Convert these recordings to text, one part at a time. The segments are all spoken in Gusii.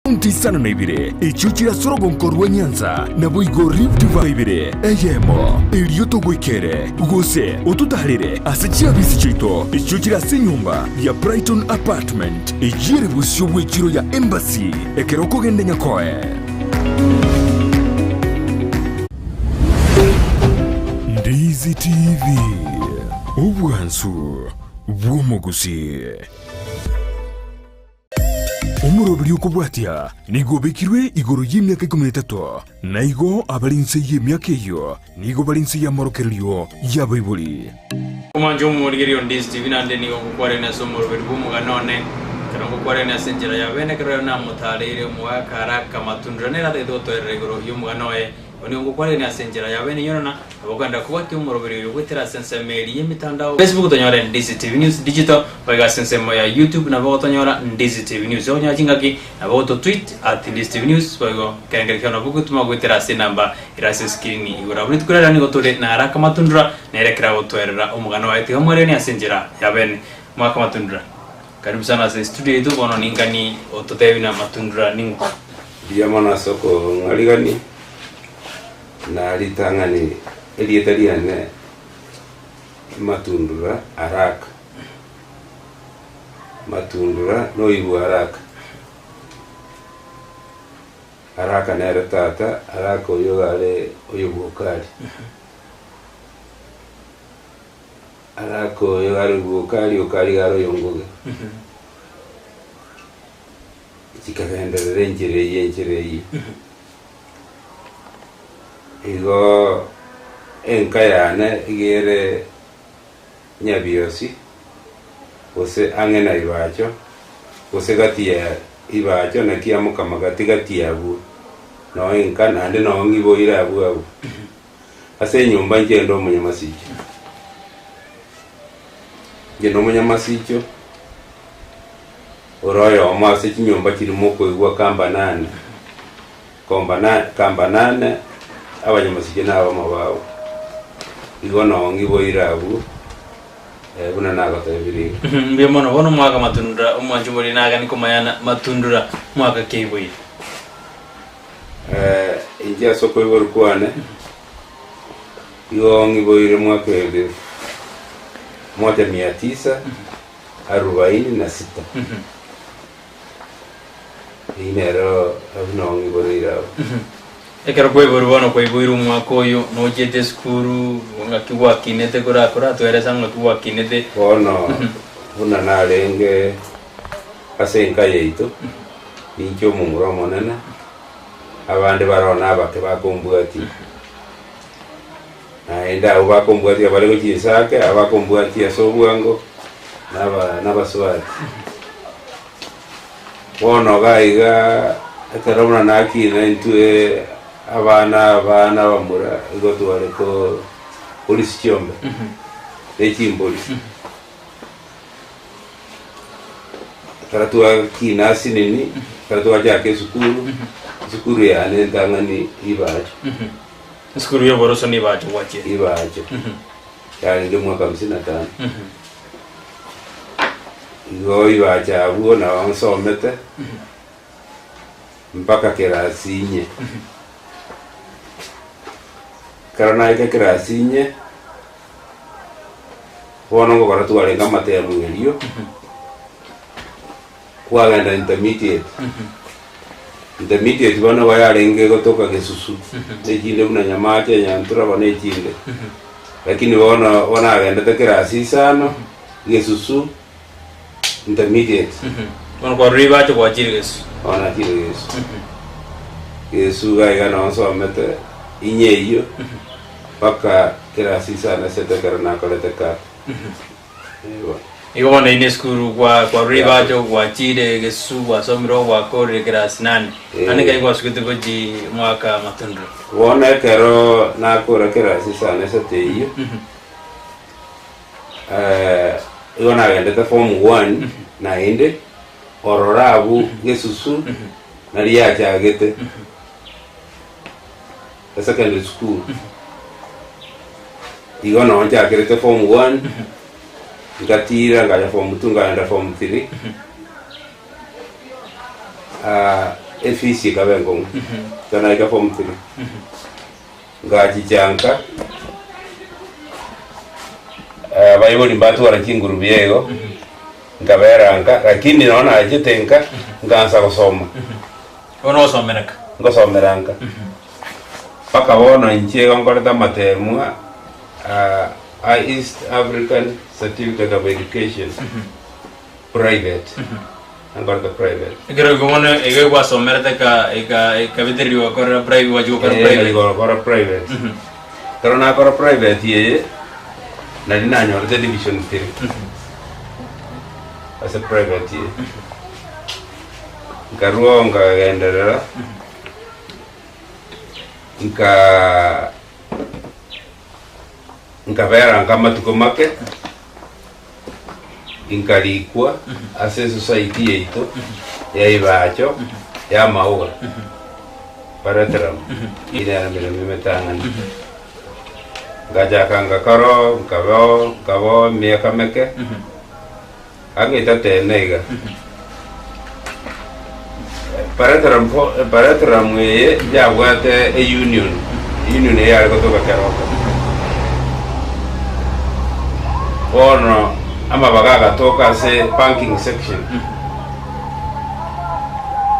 County isano na ibere, echio chire ase orogonko rwa Nyanza, naboigo Rift Valley ibere, eyemo, erio togoikere, gose ototaarere ase chiabisi chiaito, echio chire ase enyomba ya Brighton Apartment, eyio ere bosio bw'echiro ya Embassy, ekero okogenda Nyakoe. Ndizi TV, obwansu bw'omogusii. Omoroberi okobwatia nigo obekirwe igoro y'emiaka ikomi na etato, na igo abare inse y'emiaka eyio nigo bare inse y'amorokererio y'abaibori. Omwancho omorigereria o Ndizi TV naende nigo ngokwarania ase omoroberi bw'omogano one, ekero ngokwarania ase enchera ya bene ekero rero namotareire omogaka Haraka Matundura nere atagete gotoerera igoro y'omogano oye. Igo nigo ngokwarania ase enchera ya bene inyorana nabo okogenda kobwatia omoroberi oyo goetera ase ensemo eria y'emitandao Facebook tonyore Ndizi TV News Digital boigo ase ensemo ya YouTube nabo ogotonyora Ndizi TV News okonyora chingaki nabo ogoto tweet at Ndizi TV News boigo ekerengerio kiao nabo ogotuma goetera ase enamba ere ase escreen igoro abwo rituko riarero nigo tore na Haraka Matundura nere ekero agotoerera omogano oye tiga mwariganie ase enchera ya bene Mwaka Matundura karibu sana ase estudio yaito bono ningani ototebi na Matundura ning'o. Mbuya mono ase okong'arigania, na ritang'ani erieta riane Matundura Araka. Matundura noigwe Araka. Araka nere tata, Araka oyo iga are oyo bw'Okari. Araka oyo iga are bw'Okari, Okari iga are oyo Ngoge. Chikagenderera enchera eyio enchera eyio. Igo enka yane iga ere Nyabiosi, gose ang'e na Ibacho, gose gati ya Ibacho na Kiamokama gati gati abwo, noo enka naende noo ng'iboire abwo abwo. Ase enyomba inche inde omonyamasicho. Inche nomonyamasicho. Ore oyomo ase chinyomba chiria mokoigwa Kambanane, Kombana, Kambanane, abanyamasicho nabamo babo. Igo nong'i boire abwo, eh, buna nagotebirie iga. Mbuya mono bono omwaka matundura omwancho boria nagani komayana matundura mwaka ki aiboire. Eh, inche ase okoiborwa kwane, igo ng'iboire mwaka elfu moja mia tisa arubaini na sita. Eyio nero buna ong'iboreire abwo. Ekero kwaiboirwe bono kwaiboirwe omwaka oyo, nochiete esukuru, ng'aki gwakinete kora koratoeresa ng'aki gwakinete. Bono buna narenge ase enka yaito, ninche omomura omonene, abande baroo nabake bakombwatia. Naende abwo bakombwatia bare gochia Isake, abakombwatia ase obwango, naba nabasubati. Bono iga iga ekero buna nakina intwe abana abana abamura igo tware ko korisia chiombe ne chimbori. Ekero twakina asinini, ekero twachaka esukuru, esukuru yane entang'ani Ibacho. Esukuru y'oboroso nibache gwachia. Ibacho. Yarenge mwaka hamsini na tano. Igo ibacho abwo nabo nsomete mpaka kerasi inye. Ekero naika kerasi inye, bono ngokora twarenge amatemu erio, Kwagenda intermediate. Intermediate bono nigo yarenge gotoka gesusu, na echinde buna Nyamache, Nyanturaba na echinde. Lakini bono bono nagendete kerasi isano, gesusu, intermediate. Bono kwarure ibache gwachire gesusu. Bono nachire gesusu. Gesusu iga iga noo nsomete inye eyio, mpaka kerasi isano esete ekero nakorete cut. Igo bono ine esukuru gwa kwarure ibacho gwachire gesusu gwasomire ogwakorire class nane naende nkai gwasugete gochi mwaka matundura. Bono ekero nakora kerasi isano esato eyio, igo nagendete form one naende, ororo abwo gesusu nario yachagete. Esecondary school, igo noo nchakerete form one, ngatira nkacha form two nkaenda form three. Efees ekaba enkong'u, ekero naika form three, ngachicha nka, abaibori mbatwara chinguru buya igo, nkabera nka, lakini nonye nachete nka, nkaansa gosoma. Bono ogosomera nka? Ngosomera nka. Mpaka bono inche igo nkorete amatemwa a East African Certificate of Education. Private, nkorete private. Ekero igo bono igo gwasomerete eka eka ekabetererigwa gokorera private gwachia gokora Eh, private. gokora private. Ekero nakora private eye, nari nanyorete division three ase private eye. Nkarwa oo nkagenderera, nka nkabera nka amatuko make. Inkarikwa ase esosaiti yaito ya Ibacho y'amauga Bareteramu, ere emeremo emetang'ani. Ngachaka ngakora oo, nkaba oo, nkaba oo emiaka meke, ang'e etato ene iga. Bareteramu fo Bareteramu eye yabwate eunion, eunion eye yare gotoka Keroka. Bono amabaga agatoka ase banking section,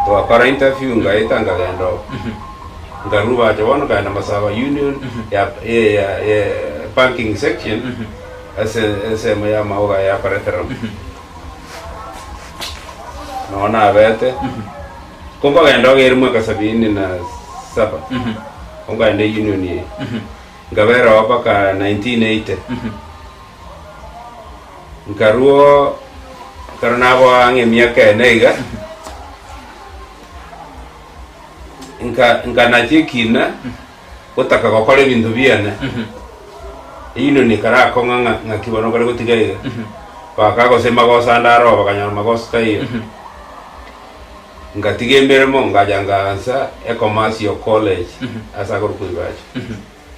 twakora interview ngaeta nkagenda oo, nkarwa bacha bono nkaenda Masaba union ya ya ya ya banking section ase ensemo ya amaoga ya Bareteramu. Nonya nabete, ko nkogenda ogere mwaka sabini na saba, ko nkaenda eunion eye, nkabera oo mpaka 1980. Nkarwa oo, ekero naboa ang'e emiaka ene iga, nka nkanacha ekina, gotaka gokora ebinto biane, eunion ekarakong'a ng'a ng'aki bono okare gotiga iga. Baka gose magoso ande aroo bakanyora magoso taiyo. Ngatiga emeremo ngacha ngaansa ecommercial college ase akorokwa Ibacho.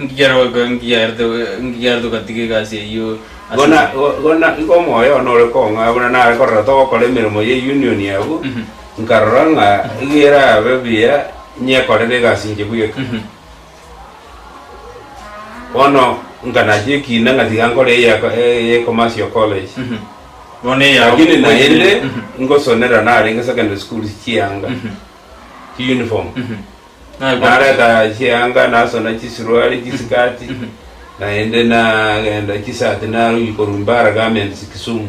Nki kiarogeka nki kiagerete nki kiagerete ogatiga egasi eyio ase Gona gona igo omoyo one ore kong'a buna nare korora togokora emeremo ye union abwo, nkarora ng'a iga erabe buya nyekorere egasi inche bweka. Bono nkanacha ekina ng'a tiga nkore eye ya ecommercial college. Bono eye yao Lakini naende ngosonera narenge secondary schools chianga, chiuniform. Nareta chianga nasona chisuruari, chisikati, naende nagenda chisati narusia korwa Mbara Garments Kisumu.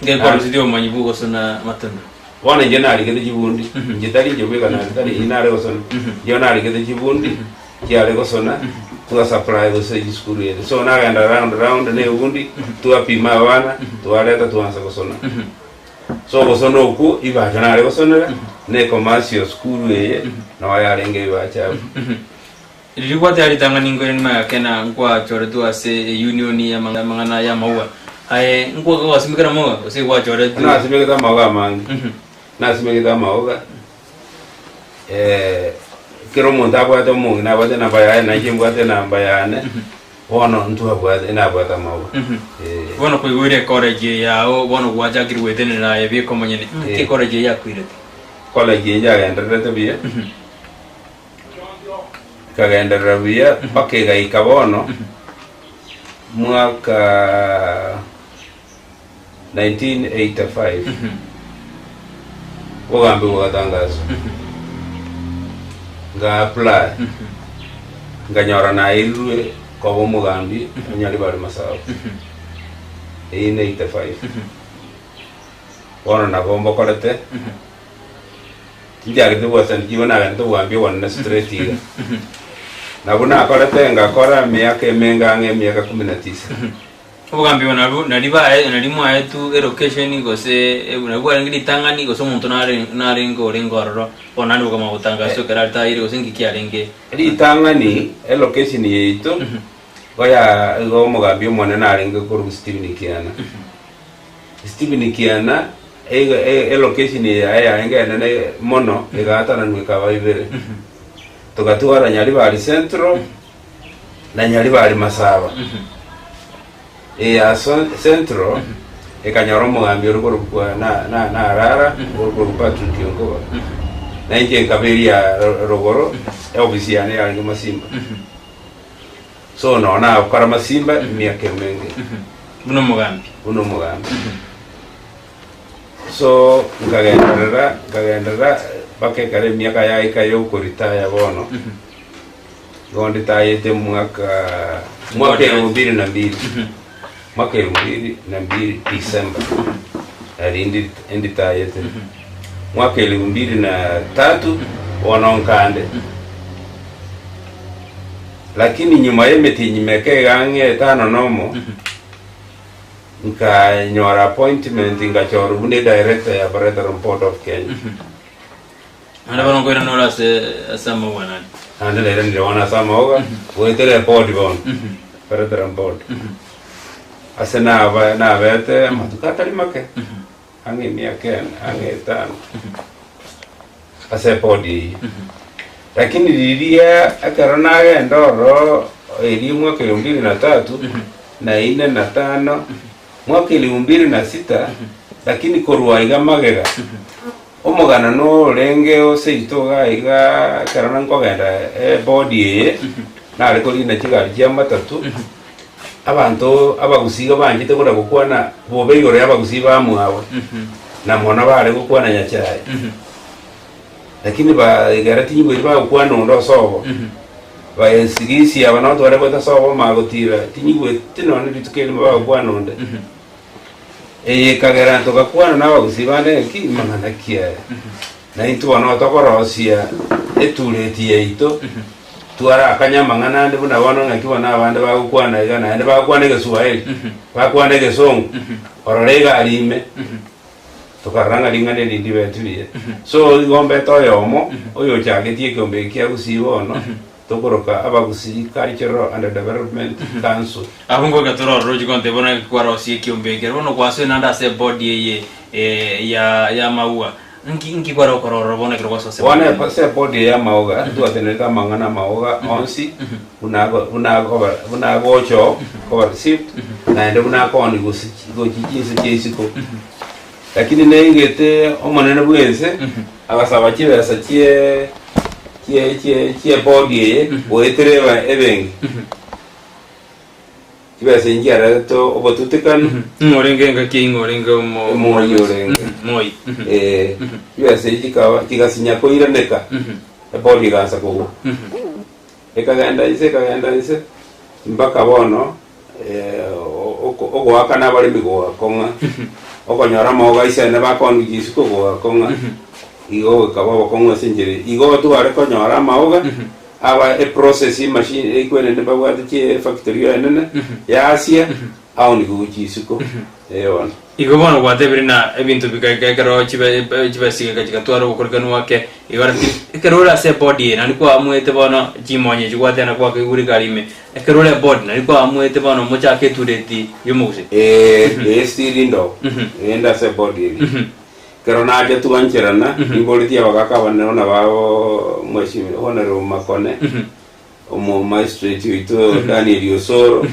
Ngekwarusirie obomanyi bw'ogosona amatunda. Bono inche narigete chibundi, inche tari inche bweka nare tari inche nare gosona, inche narigete chibundi chiare gosona, twa supply gose chisukuru ere. So nagenda round round na ebundi, twapima abana, twareta twaansa gosona. So ogosona okwo ibacha nare gosonera, na ecommercial school eye noo yarenge ebibacha abwo. Riria gwateba ritang'ani nkoirania magega na nkwachoretwe ase eunion y'amang'ana y'amauga, aye nkwasimekire amauga gose gwachoretwe? Nasimegete amauga amange, nasimegete amauga kera omonto abwate omong'ina abwate enamba yaye, nainche mbwate enamba yane, bono ntwabwate nabwate amauga eh. Bono koigoire ecollege eye yao, bono gwachakire gwetenenera aye bweka omonyene, ng'aki ecollege eye yakoirete? College eye yagendererete buya. Ekagenderera buya mpaka egaika bono mwaka 1985 obogambi bogatangaswa nga apply nkanyora naeirwe koba omogambi onyore bare Masaba eyio ne 85 bono nabo mbokorete. Tinchagete bwasani chigo nagenete obogambi obonene straight iga. Nabwo nakorete ngakora emiaka emenge ang'e emiaka kumi na tisa. Obogambi obo nabwo nari bae nari mwaetwe elocation gose nabwo bwarenge ritang'ani gose omonto nare narenge orenge ororo bono naende bokamanya gotangaswa ekero aritaire gose nki kiarenge. Ritang'ani elocation yaito igo ya igo omogambi omonene arenge korwa Stephen Kiana. Stephen Kiana Elocation yaye yarenge enene mono, egaatananwa ekaba ibere. Togatwara Nyaribari Central na Nyaribari Masaba. Eya Central ekanyora omogambi ore korokwa Narara, ore korokwa Patrick Onkoba. Na inche nkaba eria rogoro, eofisi yane yarenge Masimba. So nonya nagokora Masimba emiaka emenge. Buna omogambi. Buna omogambi. So nkagenderera, nkagenderera mpaka ekero emiaka yaika ya okoritaya bono, igo nditayete mwaka mwaka elfu mbili na mbili, mwaka elfu mbili na mbili December nari ndi nditayete. Mwaka elfu mbili na tatu bono nkande. Lakini nyuma ya emetienyi meke iga ang'e etano na omo, Nkanyora appointment ngachorwa buna edirector ya Brethren Board of Kenya. Naende bono nkoirana ore ase ase amauga naende. Naende nairanire bono ase amauga, goetera eboard bono, Brethren Board. Ase naba nabete amatuko atari make, ang'e emiaka ene, ang'e etano, ase eboard eyio. Lakini riria ekero nagenda ororo erio mwaka elfu mbili na tatu, na ine na tano, mwaka elifu mbili na sita, lakini korwa aiga magega, omogano norenge oseito iga iga ekero nkogenda ebodi eye, nare korina chigari chia matatu, abanto abagusii iga banchete kona gokwana bobe igoro ya abagusii bamwabo, na mono bare gokwana Nyachae. Lakini baigara tinyigweti bagokwana onde ase obo. Baesigisi aba nabo tware goeta ase obo magotira, tinyigweti nonye rituko erimo bagokwana onde. Eye ekagera togakwana na abagusii bande ng'aki, mang'ana ki aya? Na intwe bono tokorosia etureti yaito, twarakanye amang'ana ande buna bono ng'aki bono abande bagokwana iga naende bagokwana egeswahili, bakwana egesongo, orore egari ime. Tokarora ng'a ring'ana eri ndibeti buya. So igo mbete oyomo oyochagetie ekeombe eke kia Gusii bono, tokoroka Abagusii Cultural and Development Council. Abwo ngoika torore roche gontebia bono ng'aki kwarosia ekiombe eke. Bono kwasoire naende ase ebodi eye ya ya amaua. Nki nki kware gokora ororo bono ekero gwasoa ase Bono ebodi eye? ase ebodi eye y'amaoga, ntwatenerete amang'ana amaoga onsi buna ago buna akoba buna agocha oo koba received, naende buna akooni gose gochia chinse chia isiko. Lakini naigete omonene bw'ense agasaba chibesa chie chie chie chi'ebodi eye goetera eba ebenki. Chibesa echi nchiarete obotutikanu. Ng'o orenge engaki eyio ng'o orenge omo Moi orenge. Moi. Eh, chibesa echi chikaba chigasinya koiraneka ebodi egaansa kogwa. Ekagenda inse ekagenda inse mpaka bono ogoakana abaremi gogakong'a, okonyora amaogo aisene bakoonigwa chisiko gogakong'a, igo gekaba obokong'u ase enchera eyio. Igo tware konyora amaoga, aba eprocess emachine ekwenene babwate chiefactory enene yasia, aonigwe gochia isiko, eh bono. Igo bono gwatebire na ebinto bigaika ekero chibe chibesa chigatwara obokorekanu ake, igo lakini ekero ore ase ebodi eye naende kwaamwete bono chimonyo echi gwatena gwakaigure egari ime, ekero ore ebodi naende kwaamwete bono mochake etureti y'omogusii. Ee, ee still ndo, inde ase ebodi eria. Ekero nacha twancherana, nimboretie abagaka abanene buna babo Mheshimiwa Honourable Makone, omo magistrate oito Daniel Osoro,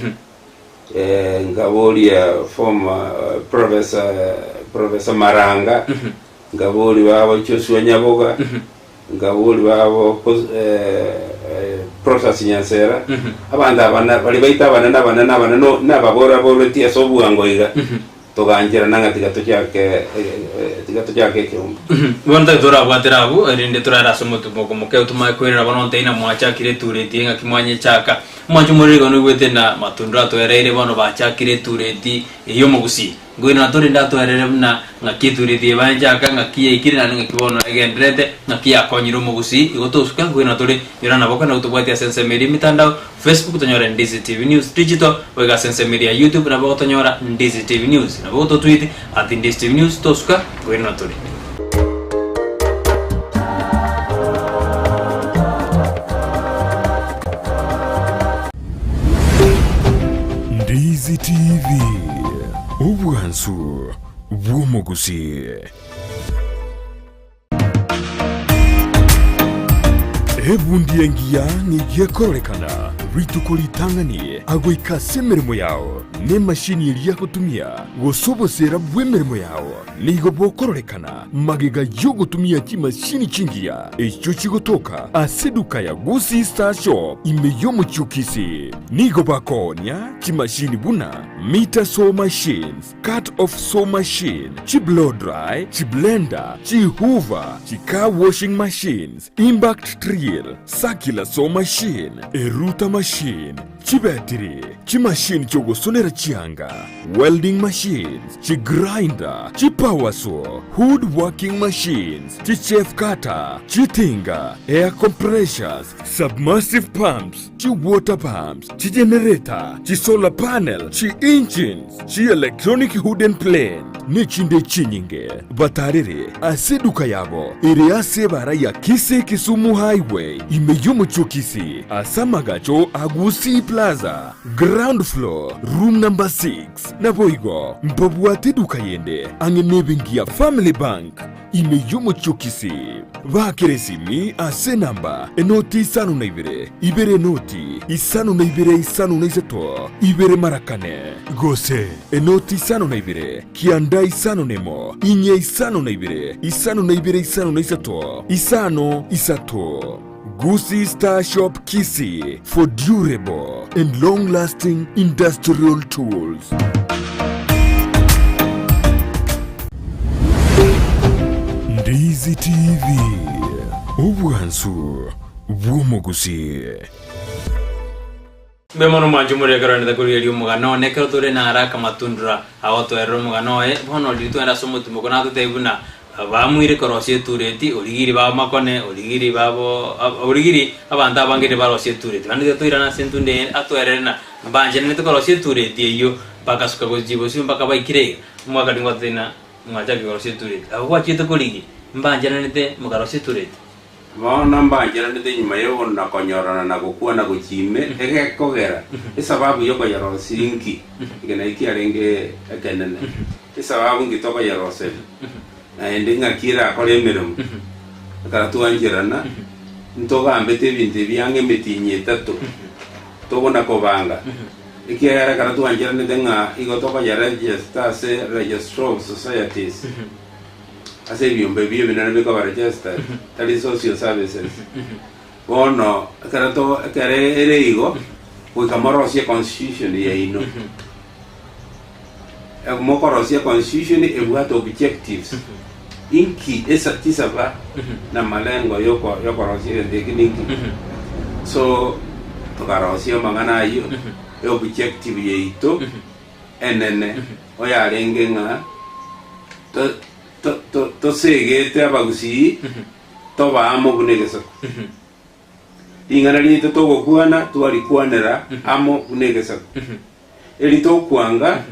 Nkaboria former professor professor Maranga, nkaboria babo Joshua Nyaboga, nkaboria babo Professor Nyansera, abanto aba na baria baito abanene abanene abanene no nababoraboretie ase obwango iga, togancherana ng'a tiga tochake tiga tochake ekeombe. Bono tari torabwatera abwo, erinde torare ase omotumo moke tomanye koirana bono nteina mwachakire etureti eye ng'aki mwanyechaka. Omwancho omorero igo noigwete na matundura atoereire bono bachakire etureti eye y'omogusii. Nkoirana torende atoerere buna ng'aki etureti eye banchaka, ng'aki yaikire naende ng'aki bono egendererete, ng'aki yakonyire omogusii. Igo tosuke nkoirana tore irana boka nabo tobwati ase ensemo eria emitandao, Facebook tonyore Ndizi TV News Digital, boigo ase ensemo eria ya YouTube nabo ogotonyora Ndizi TV News. Nabo ogototweet at Ndizi TV News tosuka nkoirana tore. Ndizi TV, obwansu bw'omogusii. Ebundi engiya nigo ekororekana. Rituko ritang'ani agoika ase emeremo yao, nemashini eria agotumia, gose oboseera bw'emeremo yao nigo bokororekana magega y'ogotumia chimashini chingiya echio chigotoka ase eduka ya Gusii Star Shop ime y'omochie o Kisii. Nigo bakoonia chimashini buna meter saw machines, cut off saw machine, chi-blow dry, chi-blender, chi-hoover, chi-car washing machines, impact drill, circular saw machine, erouter machine, chibetiri, chimashini chi'ogosonera chianga, welding machines, chigrinder, chipower saw, wood working machines, chichaff cutter, chitinga, air compressors, submersive pumps, chi-water pumps, chigenerator, chisolar panel, chi-engines, chi-electronic wooden plane, nechinde chinyinge. Batarere ase eduka yabo ere ase ebara ya Kisii Kisumu Highway ime y'omochie o Kisii ase amagacho a Gusii Plaza, ground floor, room number 6. Naboigo mbabwate eduka yende ang'e nebenki ya Family Bank ime y'omochie o Kisii. Baakere esimi ase enamba enoti 52 ibere enoti 52 53 ibere mara kane gose enoti 52 kianda 51 inye 52 52 53 5 3. Gusii Star Shop Kisii for durable and long lasting industrial tools. Ndizi TV, obwansu bw'omogusii. Mbuya mono mwanche omorero ekero orendete korigereria omogano one, ekero tore nare akamatundura agotoerera omogano oye, bono riria twagenda ase omotimoko natotebie buna bamuire korosia etureti, origiri bamakone, origiri babo origiri abanto abange riria barosia etureti. Naende tiga toirane ase entunda eye atoerere na mbanchanete korosia etureti eyio, bagasuka gochia bosio mpaka baikire iga, omogaka nigo atotebia ng'a mwachakire korosia etureti. Abwo gwachiete korigia, mbanchananete mokarosia etureti. Bono mbancheranete nyuma y'ogonakonyorana na gokwana gochia ime, egekogera esababu y'okoyerosia inki? Eke nakio kiarenge ekenene. Esababu nki tokoyeroseria? Naende ng'aki erakore emeremo? Ekero twancherana, ntogambete ebinto ebi ang'e emetienyi etato, togona kobanga, ekiagera ekero twancheranete ng'a igo tokoyeregister ase Registrar of Societies, ase ebiombe ebio ebinene bikoba registered, tari social services. Bono ekero to ekero ere igo, goika morosie constitution yaino. Eh, Mokorosia constitution ebwate objectives. Inki esa chisaba na malengo yoko yokorosia egento eki ninki. So tokarosia amang'ana ayio, eobjective yaito enene oyarenge ng'a to- to- to- tosegete abagusii toba amo buna egesaku. Ring'ana riaito togokwana twarikwanera amo buna egesaku. Eri tokwanga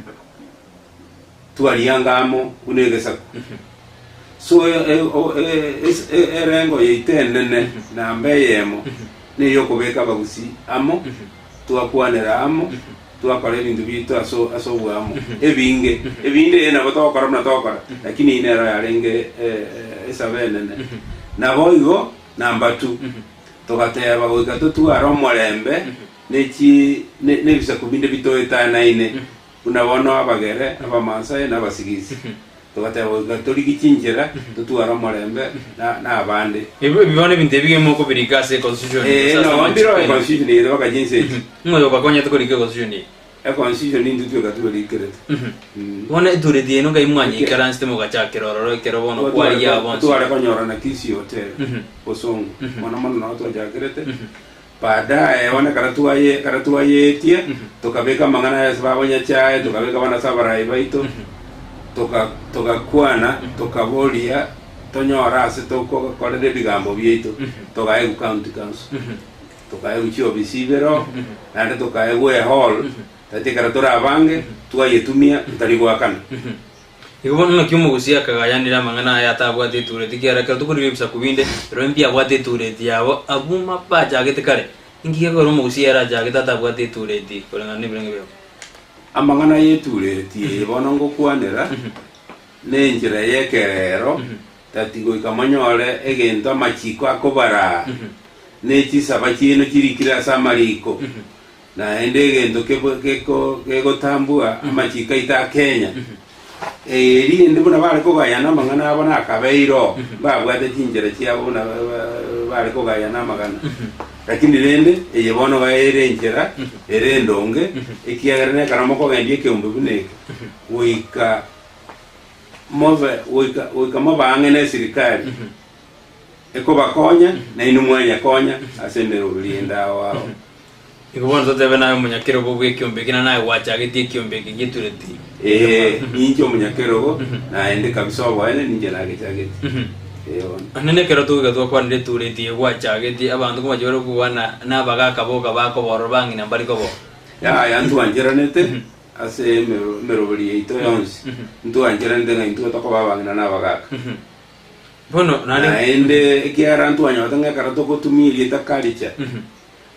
twarianga amo buna egesaku. So e- e- o- e- es- e- erengo yaito enene namba eyemo neyokobeka abagusii amo twakwanera amo Twakora ebinto biaito ase ase oboamo ebinge, ebinde ee nabo togokora buna togokora, lakini eyio nero yarenge esabe enene. Naboigo number two, togateba goika totware omorembe ne chi ne nebisaku binde bitoetanaine, buna bono Abagere, Abamasai, na Abasigisi. Togateba goika torigie chinchera totware omorembe na na abande. Ebi ebi bono ebinto ebi ng'ai mokobirika ase econstitution Ee, gose ase nabo amachiko mbire aino. econstitution eye mpaka chinsa echi. Ng'o oyobakonyete korika econstitution eye? Econstitution intwe tweka twerikerete. Mm. Bono etureti yaino ngai mwanyeikaransete mogachakera ororo ekero bono kwarigia aba bonsi. Tware konyorana Kisii Hotel, Bosongo. Mono mono nabo twachakerete. Baadaye bono ekero twaye ekero twayeetie, tokabeka amang'ana aya ase baba Nyachae, tokabeka bono ase abarai baito, toka togakwana, tokaboria tonyore ase tokokorera ebigambo biaito, togaegwa county council, tokaegwa chiofisi ibere oo, naende tokaegwa ehall, tari ekero tore abange, twayetumia totari goakana. Igo bono naki omogusii akagayanire amang'ana aya atabwate etureti, ekiagera ekero tokorigia ebisaku binde, ero mbiabwate etureti yabo, abwo bachagete kare. Inki gekogera omogusii ere achagete atabwate etureti koreng'ana nebirengo biabo? Amang'ana y'etureti eye bono ngokwanera, nenchera y'ekerero, tati goika monyore egento amachiko akobaraa. ne chisaba chiaino chirikire ase amariko, naende egento kebo gegotambua amachiko aito a Kenya. Erinde buna bare kogayana amang'ana abo nakabeire oo, mbabwate chinchera chiabo buna bare kogayana amagana. Lakini rende eye bono iga ere enchera ere endonge, ekiagera nekero mokogendia ekeombe buna eke, goika mobe goika goika mobe ang'e na esirikari ekobakonya, nainwe mwanyekonya ase emeroberi ende ao ao. Igo bono totebe naye omonyakerogo bw'ekiombe eke, na naye gwachagetie ekiombe eke gi'etureti. Ee, ninche omonyakerogo, naende kabisa oboene ninche nagechagetie. Ee bono. Onye nekero togoika twakwanire etureti eye gwachagetie, abanto nkobache bare kobana nabagaka boka bakoba ororo bang'ina mbari koba oo. Yaya ntwancheranete ase emero emeroberi yaito yonsi, ntwancheranete ng'a intwe tokoba abang'ina na abagaka. Bono naende. Naende ekiagera ntwanyorete ng'a ekero togotumia erieta culture,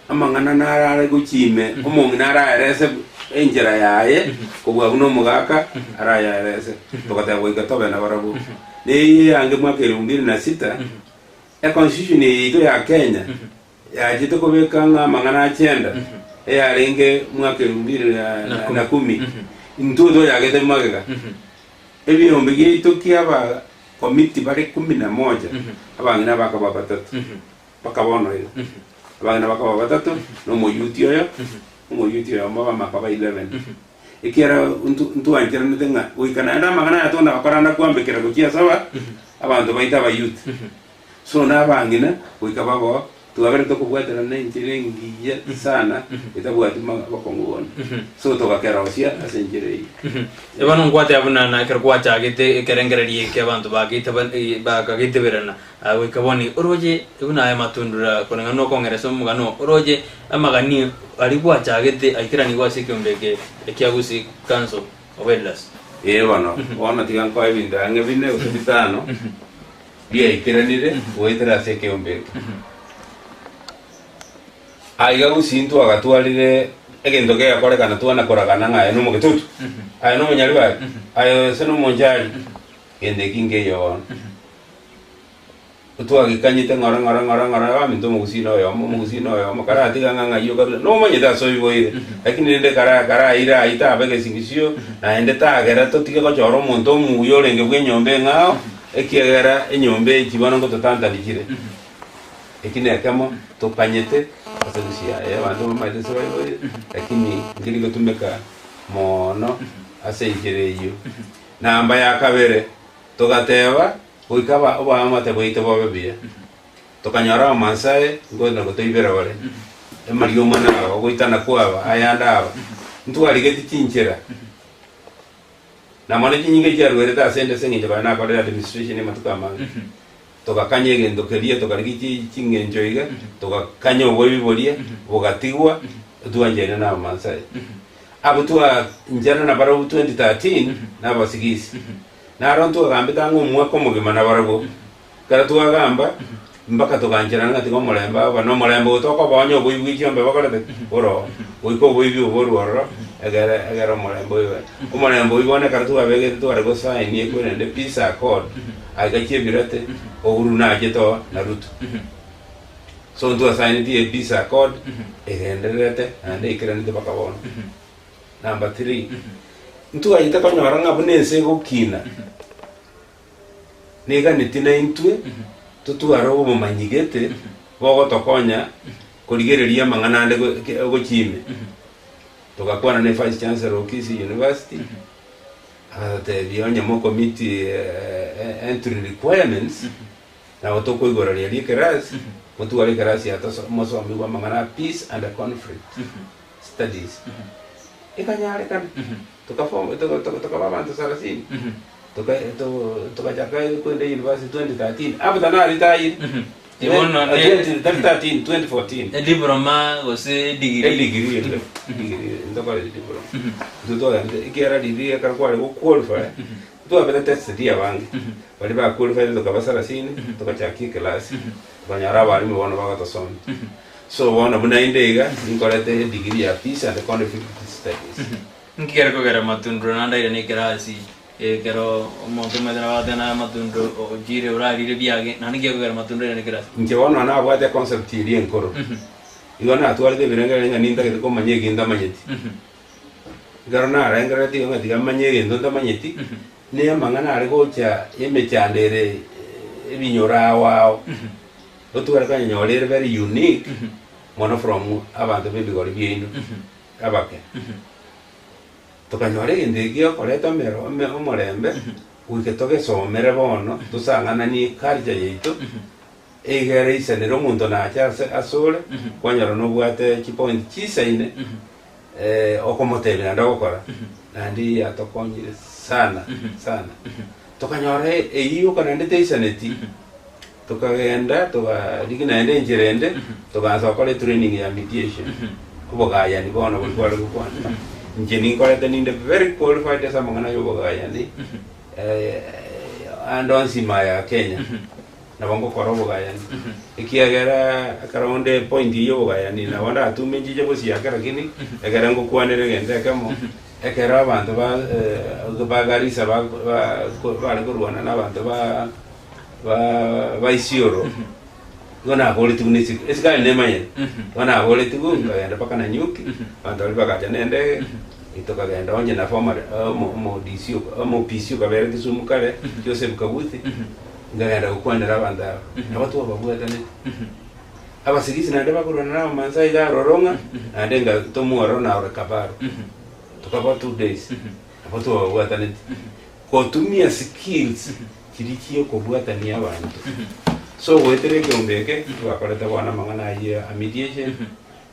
Amang'ana naro are gochia ime, omong'ina araerese enchera yaye kobua buna omogaka arayaerese. Togateba goika tobe nabarabwo. Neye eyange mwaka elfu mbili na sita, econstitution eye yaito ya Kenya yachete kobeka ng'a amang'ana a gender eyarenge mwaka elfu mbili na kumi, intwe toyagete magega. Ebiombe biaito kia aba committee bare kumi na moja, abang'ina bakaba batato. Mpaka bono iga, abang'ina bakaba batato, na Omoyuti oyo, Omoyuti oyomo abamaka ba 11. Ekiagera ntu- ntwancheranete ng'a goika naende amang'ana aya tona gokora nakwambekera gochia ase aba abanto baito Abayuti. So na abang'ina goika babe twabere tokobwaterana na enchera engiya sana etabwati ma bokong'u bonde. So togakerosia ase enchera eyio. Bono nkwateba buna na ekero gwachagete ekerengererio eke abanto bagaitaba bakageteberana Goika bono oroche buna aya matundura koreng'ana nokong'eresa omogano oo, oroche amagani aria gwachagete aikeranigwe ase ekeombe eke ekia Gusii Council of Elders. Ee bono, bono tiga nkoe ebinto ang'e bine gose bitano biaikeranire goetera ase ekeombe eke. Aiga gusii ntwagatwarire egento kegakorekana twana koragana ng'a aye nomogetutu, aye nomonyaribari, aye gose nomonchari, gento eki nkeiyo bono. Twagekanyete ng'ora ng'ora ng'ora ng'ora abaminto omogusii na oyomo omogusii na oyomo karatiga ng'a ng'ai okarure nomanyete ase oiboire lakini rende kara karaire ayio taba egesingisio naende tagera totige gochora omonto omuya orenge bwa enyomba eng'ao ekiagera enyomba echi bono ngototantani chire. Eki nekemo tokanyete ase gusii aye abanto bamaete ase baiboire lakini nkeri gotumeka mono ase enchera eyio. Namba ya kabere Togateba, Goika oboamate bwaito bobe buya. Tokanyora Abamansae ngoenda gotoibera bare, amariomo naba, ogoitana kwaba, ayande aba. Ntwarigeti chinchera, na mono chinyinga chiarwerete ase ende ase eng'encho konya nakorire administration amatuko amange. Togakanya egento keria, tokarigia chi ching'encho iga, togakanya oboibi boria, bogatigwa, twanchaine na Abamansae. Abwo twanchana nabarabwo 2013 na Abasigisi. Naro ntwagambete ang'e omwaka omogima nabarabwo. Ekero twagamba, mpaka togancherana ng'a tiga omorembe aba, na omorembe oyo tokobonya oboibi bwe chiombe bokorete ki? Boroo. Goika oboibi obo borwe ororo, egere egere omorembe oyo obe. Omorembe oyio bono ekero twabegete tware gosign ekwerende peace accord, aiga chiebirete, Uhuru nachete oo na Ruto. So ntwasigneti e peace accord, egendererete naende eikeranete mpaka bono. Number three, ntwachete konyora ng'a buna ense egokina, neganeti naintwe totware obomanyi gete bogotokonya korigereria amang'ana ande go- ke- gochia ime. Togakwana na evice chancellor o Kisii University, agatotebia onye mokomeet entry requirements, nabo tokoigora riaria ekerasi, motware ekerasi ya toso mosomigwe amang'ana a peace and conflict. Studies. Ekanyarekana, tokaform toka toka tokaba abanto sarasini, toka to tokachaka kwenda university 2013, after naritayire, Bono ne- 20 tari 13, 2014. Ediploma gose edegree? Edegree ere, edegree, ntokore ediploma. Intwe twagenderete, ekiagera riria ekero kware goqualify, ntwabete tested abange, baria baqualified tokaba sarasini, togachakia eclass, tokanyora abalimu bono bagotosomia. So bono buna inde iga, ninkorete edegree ya Peace and Conflict Studies. Nki kere kogera matundura naende airane ekerasi? Ekero omonto omanyete nabo agotebi naye amatunda ochire orarire biage, naende nki gekogera matunda airane kera ase. Inche bono nabwate econcept eria enkoro, igo natwarete ebirengererio ng'a nintagete komanya eki ntamanyeti. Ekero narengereretie igo ng'a tiga manye egento ntamanyeti, na amang'ana are gocha emechando ere ebinyoro ao ao, otware konyora ere very unique mono from abanto ba ebigori biaino abake. Tokanyora egento eke gekoreta omero ome omorembe, goika togesomere bono, tosang'ananie culture yaito, egere isanere omonto nache ase asore, kwanyora nobwate chipoint chisaine, okomotebia naende ogokora, naende eyio yatokonyire sana sana. Tokanyora eyio yoka naende teisaneti, tokagenda tokarigia naende enchera ende, togaansa gokora etraining ya mediation, obogayani bono boria kware gokwana. Inche ninkorete ninde very qualified ase amang'ana ya obogayani, ande onsi ime ya Kenya, nabo ngokora obogayani, ekiagera ekero onde epoint ya obogayani nabo ndatume nchiche gosiaka lakini ekere ngokwanera egento ekemo, ekero abanto ba ba Garissa ba ba bare korwana na abanto ba ba ba Isiolo, igo naboretigwe na esik esikari nemanyete, igo naboretigwe nkagenda mpaka Nanyuki, abanto baria bagacha na endege, tokagenda onye na former omo omo DC omo PC okabera Kisumu kare, Joseph Kabuthi, nkagenda gokwanera abanto aba, nabo twababwataneti. Abasigisi naende bakorwana na Abamaasai iga aroro ng'a, naende nga tomwororo na ore Kabaru, tokaba 2 days, nabo twababwataneti. Gotumia skills chiria chiokobwatania abanto. So goetera ekeombe eke, twakorete bono amang'ana ayio a mediation,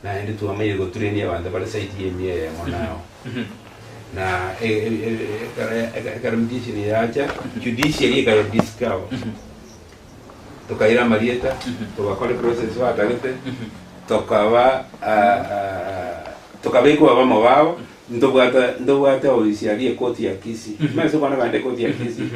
naende twamanyire gotrainia abanto bare side ya emia eyemo nao. Na ekero ekero mediation yacha, judiciary ekaya discover. Tokaira amarieta, togakora eprocess batagete, tokaba tokabekwa abamo babo, ntobwate ntobwate ofisi aria ekoti ya Kisii. Omanyete ase okwana kogenda ekoti ya Kisii,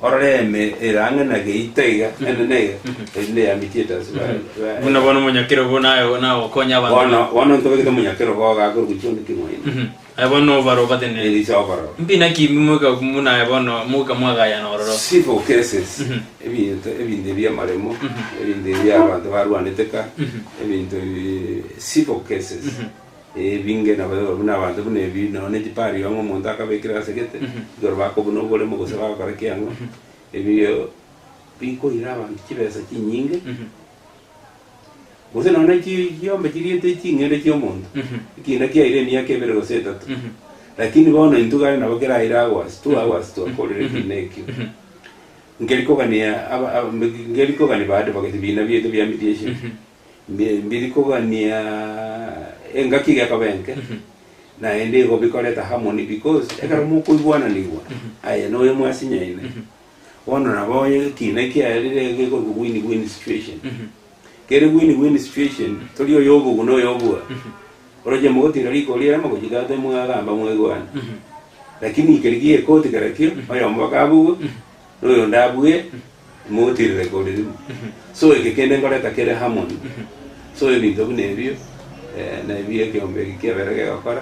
orore eme ere ang'e na geita iga, enene iga, eri neya mediators ba ba Buna bono omonyakerogo naye nagokonya abanto. Bono bono ntobegete omonyakerogo iga akorokwa John King'oina. Aye bono obare obatenenere. Eri ise obororo. Mbi naki moika buna aye bono moika mwagayana ororo. Civil cases, ebinto ebinto ebi amaremo, ebinto ebi abanto barwanete ka, ebinto ebi civil cases, ebinge nabo buna abanto buna ebi nonye ne chipario ang'e omonto akabekire ase gete, igoro bakobuna oboremo gose bagokora ki ang'o, ebio bikoira abanto chibesa chinyinge. Gose nonya chiombe chiriete ching'ende chi'omonto, ekina kiaire emiaka ebere gose etato, lakini bono intwe gare nabo keraire hours, 2 hours twakorire ekina ekio. Nkeri kogania aba aba nkeri kogania ba advocate bina biaito bia mediation, mbi mbiri kogania engaki gekoba enke, naende igo bikoreta harmony because ekero mokoigwananigwa, aye na oyo mwasinyaine, Bono nabo onye ekiina kiaerire gekorokwa win win situation. Kere win win situation tori oyo obogu na oyo obua. Oroche mogotira rikori erimo gochika ate mwagamba mwaigwana. Lakini keri gie ekoti kerekio oyomo mpaka abugwe na oyonde abue mogotirera ikori rimo. So eke kende nkoreta kere harmony. So ebinto buna ebio na ebio ekeombe eke kiabere gegokora.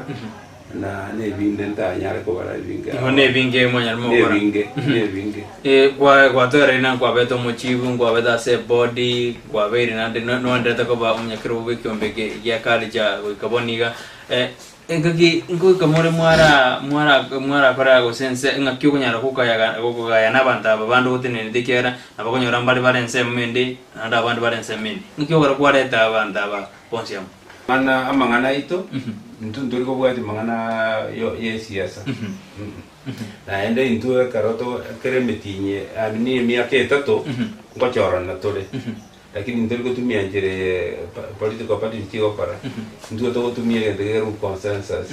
Na nebinde ntanyare kobara ebinge Igo nebinge mwanyare mogokora. Nebinge, nebinge. Eh, kwa gwatoereire na nkwabete omochibu, nkwabete ase ebodi, nkwabeire naende no- noenderete koba omonyakerogo bw'ekiombe eke gia culture goika bono iga. Eh, engaki ngoika more mwara mwara mwarakora gose ense ng'aki okonyara gokayaga gokogayana abanto aba bande ogotenenete ekiagera nabakonyora mbare bare ensemo ende naende abande bare ensemo ende. Ng'aki okogera kwareta abanto aba bonsi amo? Amang'ana amang'ana aito, intwe ntori kobwatia amang'ana yo y'esiasa. Naende intwe ekero to kera emetienyi ne emiaka etato, ngochorana tore. Lakini ntori gotumia enchera eye pa- political parties chigokora, intwe togotumia egento gekerwa consensus.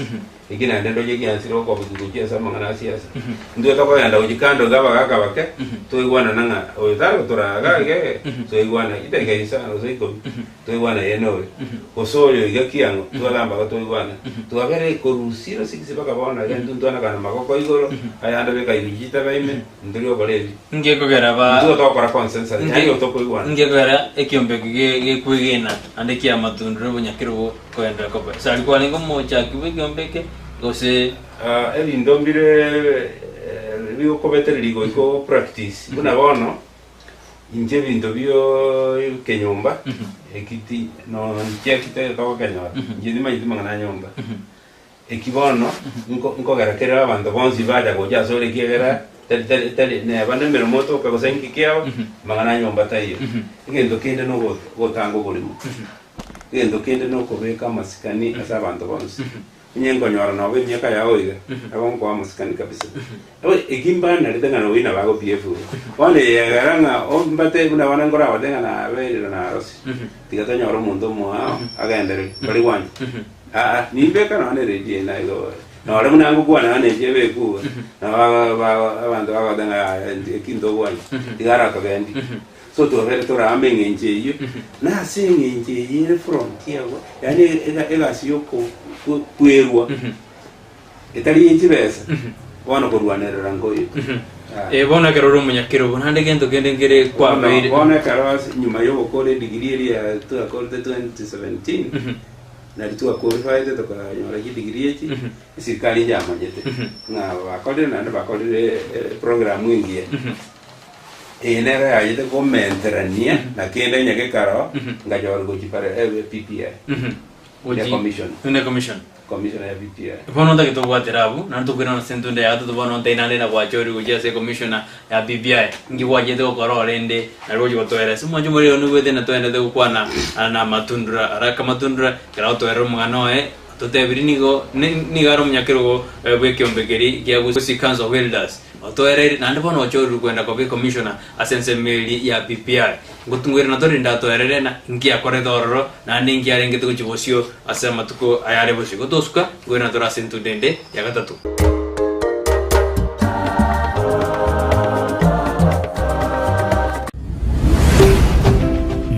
Eki naende ndoche giansire gokobekwa gochia ase amang'ana a siasa. Intwe tokogenda gochia kando iga abagaka bake, twaigwanana ng'a oyo tari gotoraa iga iga iga, twaigwana chidakika isano gose ikomi, twaigwana eye noyo. Gose oyo iga kiang'o, twagamba iga twaigwana. Twabera korwa 06 mpaka bono iga intwe ntwanakana magoko igoro, ayande beka inwe chitebe ime, ntori gokora ebi. Ngekogera ba Intwe togokora consensus, yaani otokoigwana. Ngekogera ekiombe eke ge- gekwegena naende kiamatundire obonyakerogo kogenderera koba. Ase aria kwarenge omochaki bw'ekeombe eke, gose. Ebinto mbire bigokobetereria goika o practice buna bono, inche ebinto bio ekenyomba, eki ti nonche eki togokenyora, inche timanyeti mang'ana a nyomba. Eki bono nko nkogera kere abanto bonsi bacha gocha asore ekiagera tari tari tari neba nemeremo otoka gose nki kiabo, amang'ana a nyomba taiyo. Egento kende nogo gotanga oborimo, egento kende nokobeka amasikani ase abanto bonsi. Onye nkonyora noba emiaka yao iga, nabo nkoa amasikani kabisa. Nabo eki mbanarete ng'a noyo nabo ago behave igo. Bono eye egera ng'a ombate buna bono nkoragote ng'a nabeire narosi, tiga tonyore omonto omoao agendereri, mbari gwancha. Aa, nimbeka nonya ne radio eye naigo nore buna ngokwana nonya nenche ebekwe iga, nabo ba- ba- abanto bagoteba ng'a yaya eki ntogwancha, tiga aratogendi. So twabere toraame eng'encho eyio, na ase eng'encho eyio ere frontier agwo, yaani ega- egasi ya oko kwe- kwerwa etari ye chibesa, bono korwanerera nkoyo. Eh, bono ekero ore omonyakerogo, naende gento kende nkere Bono kwabeire. bono ekero ase nyuma ya ogokora edegree eria twakorete 2017, Nari twaqualified tokanyora chidegree echi, eserikari yamanyete ng'a bakorire naende bakorire program engiya. Eye nero yachete komenterania na kende onye gekaro ngachora gochia pare BBI ya commission. Buna commission. Commissioner ya BBI. Bono ntagete obwatera abwo, naende tokoirana ase entunda ya gatato bono ntari naende nagwachorire gochia ase ecommissioner ya BBI. Inki gwachete gokora orende nari gochia gotoera ase omwancho omorero nigwete na toendete gokwana na amatundura araka amatundura ekero agotoerera omogano oye ototebirie nigo nigo are omonyakerogo bw'ekeombe keria kia Gusii Council of Elders. Otoereire naende bono ochorirwe kwenda koba ecommissioner ase ensemo eria ya BBI. Ngotung'uerana torinde atoerere na inki akorete ororo, naende inki arengete gochia bosio ase amatuko ayare bosio. Gotosuka, ngoirana tore ase entunda ende ya gatato.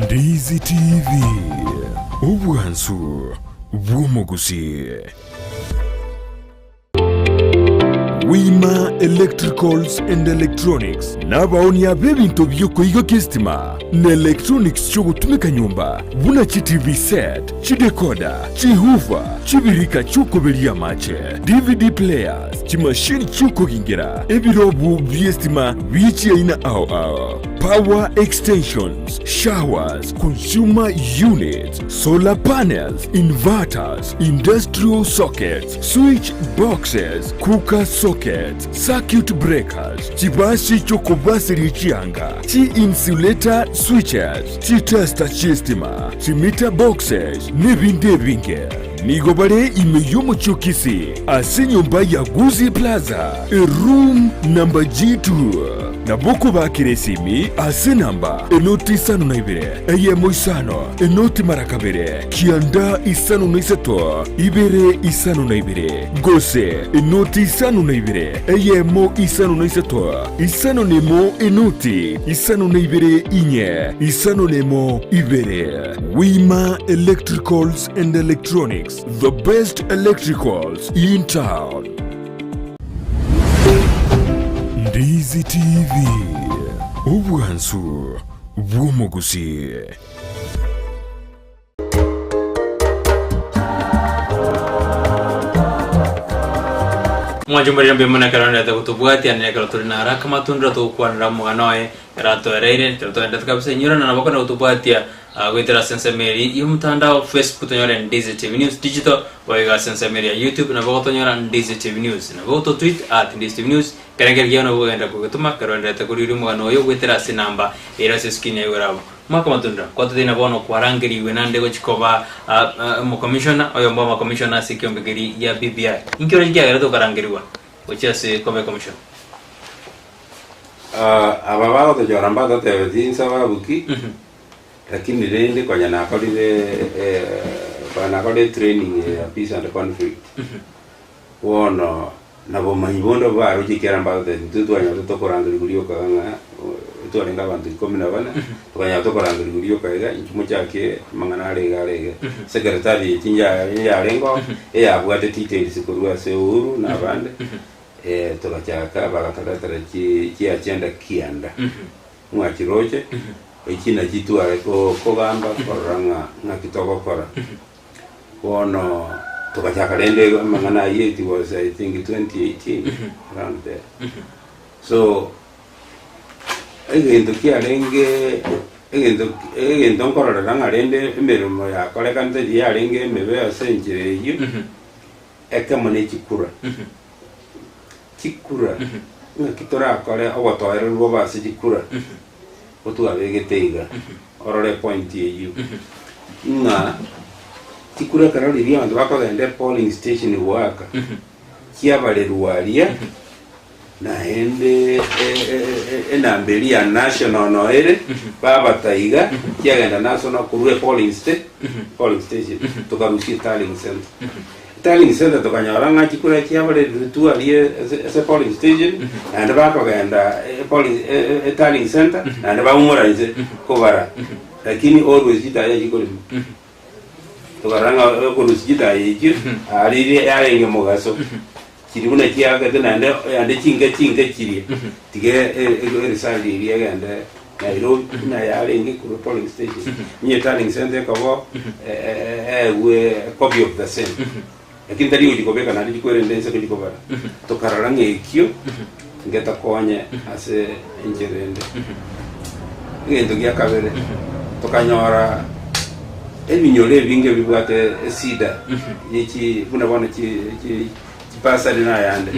Ndizi TV, obwansu bw'omogusii. Wima Electricals and Electronics nabaonia b'ebinto bi'okoigokia esitima na electronics chi'ogotumeka nyomba buna chi TV set, chidecoder, chihoofer, chibirika chi'okoberia amache, DVD players, chimashini chi'okogingera, ebirobu bi'esitima bie chiaina ao ao, power extensions, showers, consumer units, solar panels, inverters, industrial sockets, Switch boxes, cooker sockets, circuit breakers, chibasi chi'okobaseria chianga, chi-insulator switches, chitester chi'estima, chimeter boxes, nebinde ebinge. Nigo bare ime y'omochie o Kisii ase enyomba ya Gusii Plaza, eroom number G2. Nabo okobakera esimi ase enamba enoti isano na ibere, eyemo isano, enoti mara kabere, 93 ibere 52, gose enoti 52 eyemo 53 51 enoti 52 inye 51 ibere. Wima Electricals and Electronics, the best electricals in town. Ndizi TV, obwansu bw'omogusii. Mwanche omorero mbuya mono ekero orendete gotobwatia naende ekero tore naro akamatundura togokwanera omogano oye ekero atoereire ekero toendete kabisa inyora na nabo okonyara gotobwatia ah, goetera ase ensemo eria ya omotandao Facebook tonyore Ndizi TV News Digital boigo ase ensemo eria ya YouTube nabo ogotonyora Ndizi TV News nabo ogototweet at Ndizi TV News ekerengerio kiao nabo okogenda kogetoma ekero oenderete korigereria omogano oyo goetera ase enamba ere ase escreen ya igoro abwo. Mwaka matunda, kwatoteina bono kwarangerigwe naende gochia koba omokomishona, oyomo bw'amakomishona ase ekiombe keria gia BBI. Inki oroche kiagerete okarangerigwa gochia ase koba ekomishona? Aba bagotochora mbatotebeti nsababu ki, lakini rende konya nakorire konya nakorire training ya peace and conflict. Bono nabomanyi bonde obaroche ekiagera mbatotebeti intwe twanyorete tokorangerigwa rioka iga ng'a twarenge abanto ikomi na bane, tokanyora tokorangerigwa rioka iga inchuo mochakie amang'ana are iga are iga. Secretary echi yarenge oo, eyabwate details korwa ase Uhuru na abande, togachaka bagatoretera chi chiagenda kianda, mwachiroche, echi nachi tware kogamba korora ng'a ng'aki togokora. Bono togachaka rende amang'ana ayio it was I think 2018 around there. So, egento kiarenge egento egento nkororera ng'a rende emeremo yakorekanete tiyarenge emebe ase enchera eyio, ekemo ne chikura. Chikura, ng'aki torakore obotoereru bobe ase chikura, botwabegete iga, orore epoint eyio, ng'a chikura ekero riria abanto bakogenda epolling station goaka, chiabarerwa aria, naende enamba eria ya national no ere, babata iga, chiagenda national korwa epolling sta- polling station, tokarusia etallying centre. Tallying centre tokanyora ng'a chikura chiabarerire tu aria ase ase polling station, naende bakogenda epolling etallying centre, naende baumora inse kobara, lakini always chitaya chikorema. Tokarora ng'a okorusia chitaya echio, aria riria yarenge mogaso, chiria buna chiagete naende naende chinke chinke chiria, tiga eresult eria egende Nairobi buna yarenge korwa polling station, onye tallying centre ekoba eegwe copy of the same. Lakini tari gochia kobeka naende chikwerende inse gochia kobara. Tokarora ng'a ekio ngetokonye ase enchera ende. Egento gia kabere, tokanyora ebinyoro ebinge bibwate esida ye chi buna bono chi chi chibasari na ayande.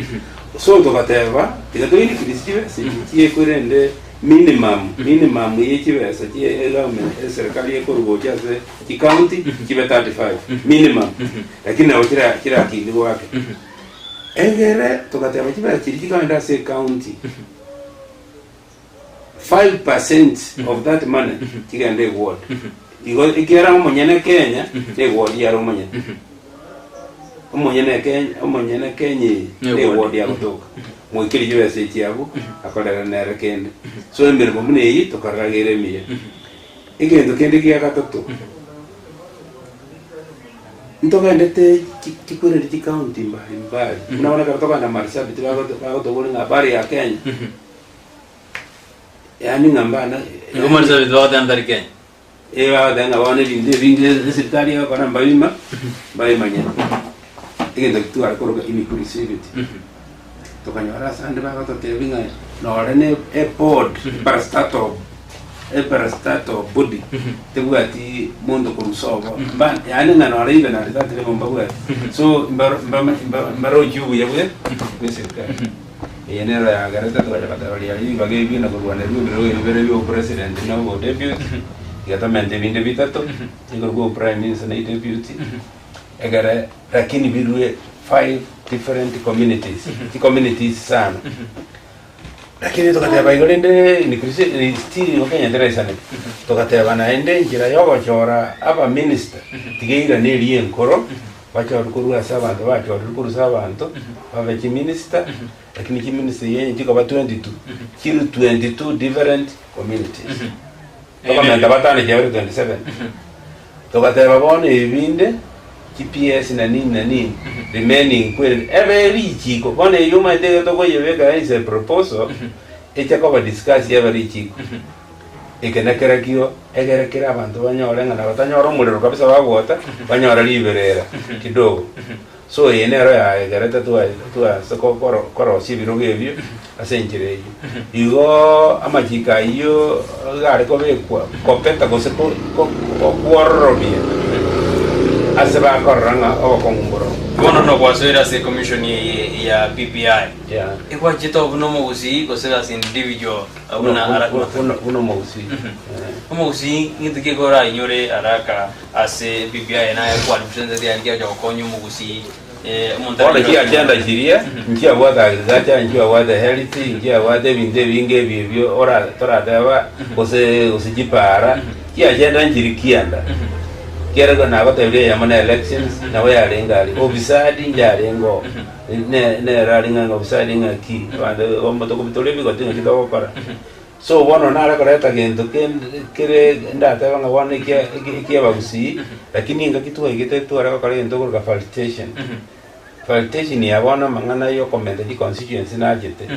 So togateba tiga to increase chibesa echi chiekwerende minimum minimum ye chibesa chie egovernment eserikali ekorwa gocha ase chicounty chibe 35 minimum lakini nabo chira chirakinigwe ake. Egere togateba chibesa chiria chikogenda ase ecounty 5% of that money chigende eward. Igo ekiagera omonyene Kenya na eward yare omonyene. Omonyene Kenya omonyene Kenya eye Ne na eward. eward agotoka. Moikerie chibesa echi abwo akorere nere kende. So emeremo buna eyio tokarora ng'a ere emiya. Egento kende gia gatato, ntogendete chi- chikwereri chicounty mbali mbali, buna bono ekero tokogenda Marsabit bagoto bagotoboria ng'a habari ya Kenya, yaani ng'a mbana Nigo Marsabit bagoteba ntari Kenya. Eh, bagoteba ng'a bono ebinto ebinge eserikari egokora mbabima mbabimanyete. Egento ekio tware koroka inclusivity. Tokanyora ase ande bagototebia ng'a nore ne eboard, parastatal, eparastatal body tebwati monto korwa sobo, mba yaani ng'a nore even at that level mbabwati. So mbaro mbama mba mbarochi obuya bwe bwa eserikari. Eye nero yagerete togacha goteba riaria ribaga ebio na korwanerwa ebirogo ebi bire bia obopresident na obodeputy, iga tomente ebinde bitato, nikorokwa oboprime minister na eduputy, egere lakini birue five different communities, chicommunities sana. Lakini togateba igo rende inclusi still igo Kenya teraisaneti, togateba naende enchera ya ogochora abaminister, tiga eirane eria enkoro, bachorwe korwa ase abanto bachorirwe korwa ase abanto, babe chiminister, lakini chiminister eywo onye chikoba 22, chirwe 22 different communities. Tokomenta batano chiabere 27. Togateba bono ebi binde, chi PS na nini na nini, remaining kwerende, ebe richiko, bono eyio omanyete iga tokoyebeka as a proposal, eche koba discussed yaba richiko. Eke nakerakio, egere kera abanto banyore ng'a nabatanyora omorero kabisa bagwota, banyore riberera kidogo. So eye nero yagerete twa twaansa ko- koro korosia ebirogo ebio ase enchera eyio. Igoo amachiko ayio iga are kobekwa kopeta gose ko ko kokwororobia ase bakorora ng'a obokong'u mboro. Bono nogwasoire ase ecommission eye ya BBI. Yeah. Egwachete obo buna omogusii gose as individual buna Buna Arap buna Mathare? buna buna omogusii. Eh. Omogusii ng'into ki ekorayinyore haraka ase BBI naye kwalipresentete yari kiacha gokonya omogusii eh, omonto Bono aranyore chiagenda chiria, nchiabwate agriculture, nchiabwate health, nchiabwate ebinto ebinge ebi ebio ora torateba gose gose chipara, chiagenda nchiri kianda. Kiarenge nagotebirie eyemo na elections, nabo yarenge aria. Obisadi njarenge oo, ne nere arenge ng'a obisadi ng'aki, abanto omotokobitora ebigoti ng'aki togokora. So bono nare koreta gento kende kere ndatebe ng'a bono ekia eki ekiabagusii, lakini engaki twaigete tware gokora egento tokoroka validation. Validation ya bono amang'ana ya okomenta chiconstituency nachete,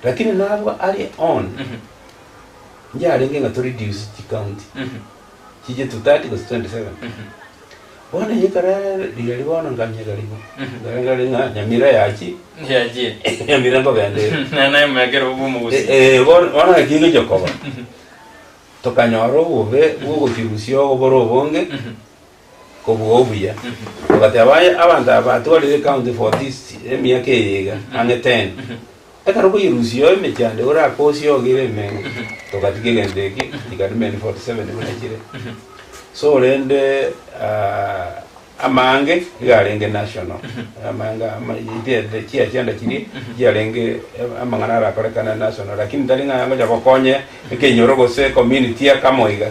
lakini nabwo aria on, njarenge ng'a to reduce chicounty, chiche to 30 gose 27. Bono inche ekero riria bono nkanyega rigo, nkarenge ng'a Nyamira yachie, Yachie. Nyamira nkogenda ere. Naye naye mwekero bwa omogusii. Eh, eh, bono bono naki egochia koba, tokanyora obobe bwa ogochirusia oboro obonge, kobua obuya. Togateba aye abanto aba batwarire ecounty for this emiaka eye iga, ang'e ten, ekero okoyerusia emechando orakosie ogere emenge, togatiga egento eke, chikarimeni 47 buna chire. So rende amange iga arenge national, amange ama chiagenda chiria chiarenge amang'ana arakorekane national, lakini tari ng'a ngocha gokonye ekenyoro gose ecommunity akamo iga.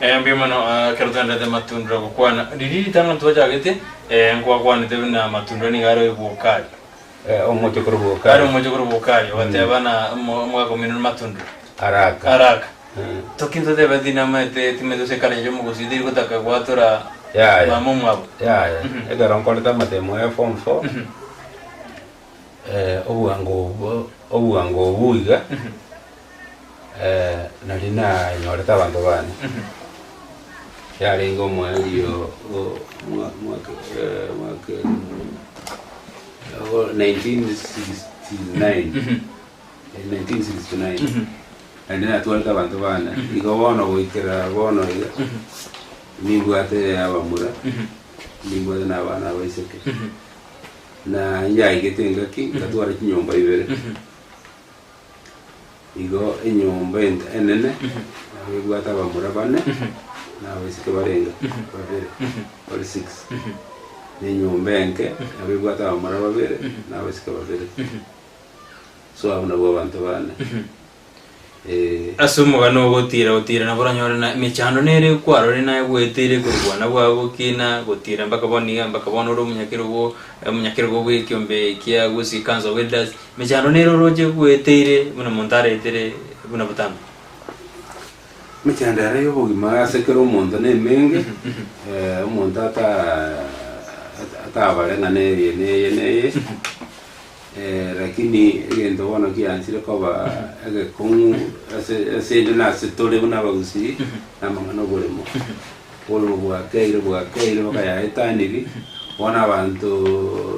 Eh, mbuya mono ah, ekero twaenderete matundura gokwana riria ritang'ani twachagete eh, nkwakwanete buna matundura nigo are oibwokari Eh, omochokoro bwokari. Are omochokoro bwokari ogateba na omo- omogaka omino matundura Araka. Araka. Toki ntotebe tinamaete timanyeti gose ekare y'omogusii teri gotaka gwatora Yaya. mama omwabo. Yaya, ekero nkorete amatemo ya form four, eh, obwango obwo obwango obwo iga, eh, nari nanyorete abanto bane. Yarenge omoerio o mwa- mwaka eh, mwaka o 1969. In 1969, naende natwarete abanto bane, igo bono goikera bono iga, nimbwate abamura, nimbwate na abana abaiseke, na nyaigete engaki ngatwara chinyomba ibere. Igo enyomba ent- enene, nabo ebwate abamura bane, na abaiseke barenge babere, bare six. Na enyomba enke, nabo ebwate abamura babere, na abaiseke babere. So abwo nabwo abanto bane. Eh. Ase omogano ogotiira gotiira nabo oranyore na emechando nere kwarorire naye gweteire korwa bwana bwao gokina gotiira mpaka bono iga mpaka bono ore omonyakerogo omonyakerogo bw'ekiombe kia Gusii Council of Elders emechando nere oroche gweteire buna monto aretere buna botambe. Emechando ere y'obogima ase kera omonto nemenge, omonto ata atabare ng'a neye neye neye. Lakini egento bono kianchire koba egekong'u ase ase inde na ase tore buna abagusii, namang'ana oboremo. Oboremo bwakeire bwakeire mpaka yaetaniri, bono abanto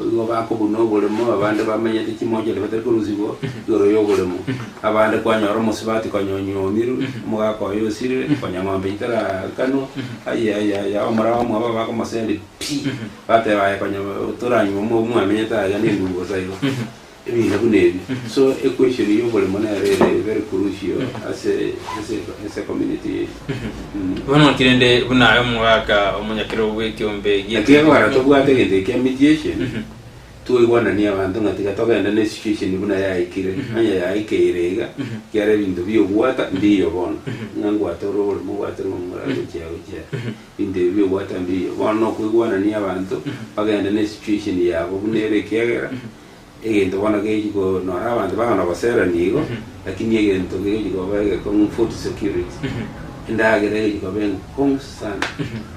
igo bakobuna oboremo, abande bamenyete chimochari batari korusigwa igoro ya oboremo. Abande kwanyora omosubati konya onywomirwe, omogaka oye osirire, konya ng'ombe chitarakanwa, aye aye aye abamura bamwabo bakomosendi pi! Bateba, Aye konya toranywe omo mwamenyete aiga nenduru bosa igo. Ebinto buna ebi. So equation y'oboremo nere ere very crucial ase ase ase community yaito. Mm. Bono naki rende buna aye omogaka omonyakerogo bw'ekiombe Naki ekogera tobwate egento ekia mediation, Twaigwanania abanto ng'a tiga togende ne situation buna yaikire, onye yaikeire iga, ekiagera ebinto bi'ogwata mbiyo bono, ng'a ngwate ore ore mogwate ore momura gochia gochia, ebinto ebi bi'ogwata mbiyo. Bono nokoigwanania abanto, bagende ne situation yabo buna ere ekiagera, egento bono gechi ko nora abanto bagana goserania igo, lakini egento gechi koba egekong'u food security, endagera egochi koba enkong'u sana.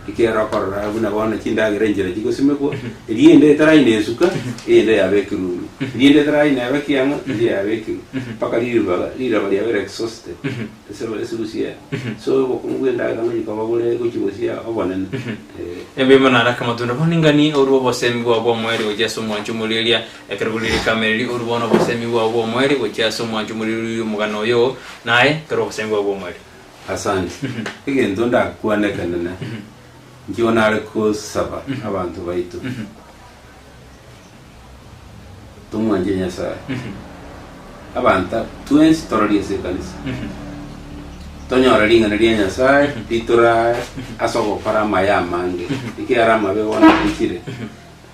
Ekiagera okorora buna bono chindagera enchera chigosimekwa, eria ende etaraina esuka, eyende yabekirwe ime, eria ende etaraina ebe kiang'o, eria yabekirwe, mpaka riroba riroba riabeire exhausted ase ase gusii eye. So obokong'u bwa endagera ngochia koba bore gochia gusii obonene, eh. Ebi buna arake amatunda bono ingani orue obosemi bwao bw'omoerio gochia ase omwancho omorieria, ekero bore rikamereri orue bono obosemi bwao bw'omoerio gochia ase omwancho omorieria omogano oyo, naye ekero obosemi bwao bw'omoerio. Asante. Egento ndakwane ekenene, nkio nare kosaba abanto baito, tomwanche Nyasae. Abanto twensi tororie ase ekanisa, tonyore ring'ana ria Nyasae ritorae ase ogokora amaya amange, ekiagera amabe bono aichire.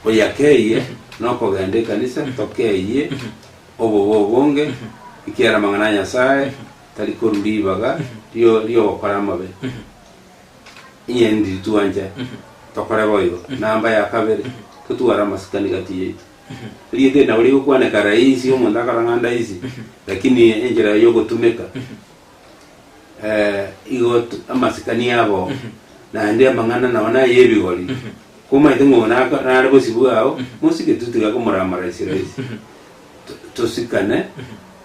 Oyakeyie nokogenda ekanisa, tokeyie obobe obonge, ekiagera amang'ana a Nyasae Tari korwa ribaga ri'ogokora amabe, inye ndiri twanche tokore boigo. Namba ya kabere, totware amasikani gati yaito. Erieta eri nabo rigokwaneka rahisi, omonto akarora ng'a ndahisi, lakini enchera yogotumeka igo amasikani abo, naende amang'ana nabo naye ebigori, komaete ng'a oyo nare bosio bwao, mosike tu tiga komorama rahisi rahisi, tosikane.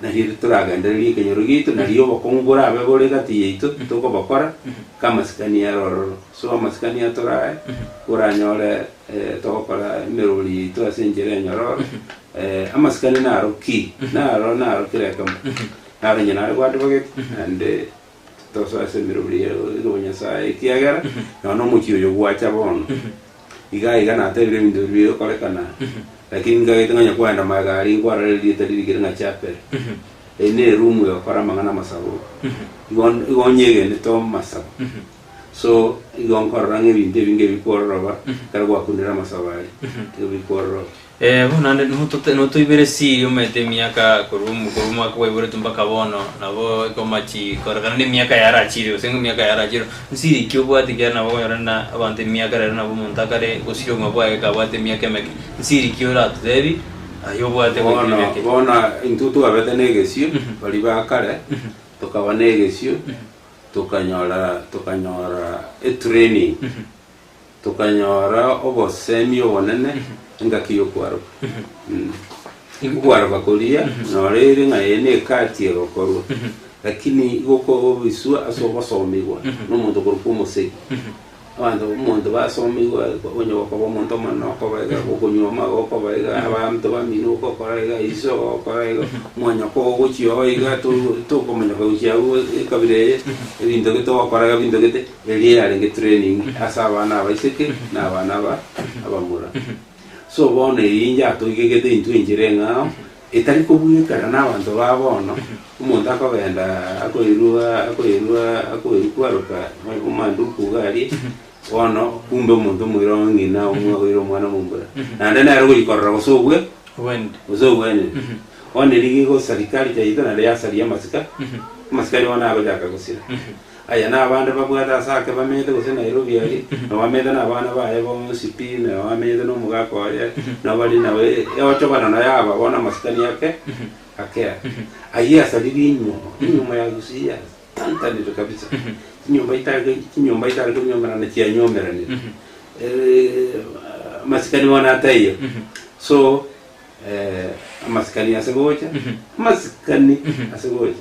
Nario toragendererie ekenyoro giaito, nario obokong'u borabe bore gati yaito tokobokora, k'amasikani are ororo. So amasikani atorae, oranyore togokora emerori yaito ase enchera enyororo, amasikani naro ki? Naro naro kera ekemo. Naro onye nare gwadibageti, naende tosoe ase emerori ya obonyasae ekiagera, nonya na omochie oyo gwacha bono. Iga iga natebire ebinto biria bigokorekana, lakini nkagete ng'a onye kwagenda magega aria nkwarora erieta ririkire ng'a chapel. Eye ne eroom egokora amang'ana amasabo. Igo igo onyegenete amasabo. So, igo nkorora ng'a ebinto ebinge bikwororoba ekero gwakunire amasabo aria, igo bikwororoba. Eh, bono naende notote notoibere esiri omanyete emiaka korwa omo korwa omwaka bwaiboretwe mpaka bono, nabo ekomachi korekana na emiaka yarachire gose ng'a emiaka yarachire, nsiri ki obwate ekiagera nabo okonyora na abanto emiaka rero nabo omonto akare gosira obogima bwaye kabwate emiaka emeke, nsiri ki oratotebi aye obwate goikera Bono emiaka eye? bono intwe twabete na egesio, baria ba kare, tokaba na egesio, tokanyora tokanyora etraining. Tokanyora obosemi obonene engaki y'okwaroka. Okwaroka koria noro ere ng'a eye nekati egokorwa, lakini igo okobiswa ase ogosomigwa nomonto okorokwa omosegi. Abanto omonto basomigwa onye gokoba omonto omonene okoba iga, gokonywa amaga okoba iga, abanto bamino ogokora iga, iso ogokora iga, omonyoko ogochia oo iga tokomonyoka gochia abwo ekabira eye, ebinto gete ogokora iga ebinto gete. Eria yarenge training ase abana abaiseke na abana aba abamura. So bono eyio inche atoigegete intwe enchera eng'ao, etari kobwekana na abanto ba bono, omonto akogenda akoirwa akoirwa akoirwa kwaroka omanduku iga aria, bono kumbe omonto omoira o ng'ina omwe oire omwana omomura. Naende nere ogochia korora gose obwe Obwenerete. gose obwenerete. Bono eria gegosaria culture yaito naende yasaria amasika, amasikani bono agochaka gosira. Aya nabande babwate ase ake bamenyete gose Nairobi aria, nabo bamenyete nabana baye bonsi pi, nabo bamenyete nomogaka oye, nabo bari nabo eochogana naye aba bono amasikani ake akea. Ayio asaririe enywomo, enywomo ya Gusii yatantanire kabisa. Chinyomba chitari chinyomba chitari konyomerana chianyomeranire. Amasikani bono ataiyo. So. Amasikani ase gocha, amasikani ase gocha,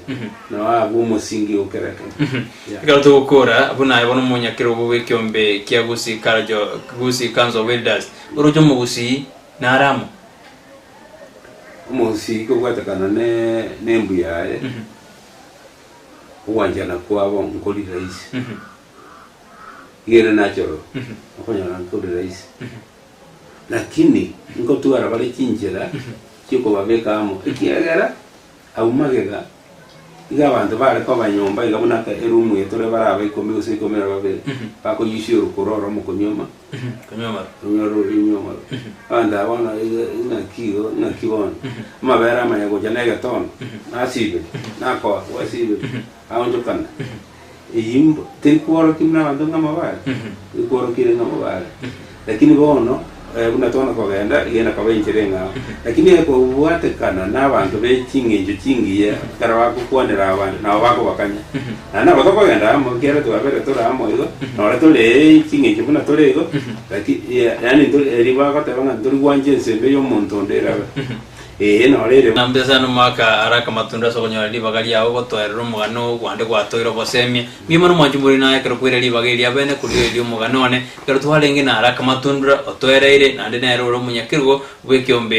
nao abwo omosingi o kera ekemo. Yeah. Ekero togokora buna aye bono omonyakerogo bw'ekeombe kia Gusii Culture, Gusii Council of Elders, oroche omogusii nare amo? Omogusii kobwatekana ne nembu yaye, ogwanchana kwabo nkori rahisi. Iga ere natural, okonyora nkori rahisi. Lakini nkotwara bare chinchera chi'okobabeka amo, ekiagera abwo magega iga abanto bare koba nyomba iga buna aka eroom eye tore bare aba ikomi gose ikomi na babere, bakoyusia orokoro oromo konywa ama Konywa amarwa. konywa oro konywa amarwa. Abanto aba bono iga ng'aki igo ng'aki bono, amabere amaya gocha na egetono, nasibire, nakoa gwasibire, aonchokana. Eyio mb teri kworokia buna abanto ng'a mabare, ekworokia ng'a mabare. Lakini bono, buna twana kogenda, egenda koba enchera eng'ao. Lakini ekobwatekana na abanto be ching'encho chingiya, ekero bagokwanera abande, nabo bakobakanya. Naende nabo tokogenda amo, ekiagera twabere tore amo igo, nore tore ching'encho buna tore igo, laki yaani ntori erio bagoteba ng'a ntori gwancha ense embe ya omonto onde erabe. Ee, nore ere. Na mbuya sana omwaka arake amatunda ase okonyora ribaga riao gotoerera omogano gwande gwatoire obosemia. Mbuya mono mwanche more naye ekero kwaire ribaga eri abene korigereria omogano one. Ekero twarenge na arake amatundura otoereire naende nere ore omonyakerugo bw'ekeombe.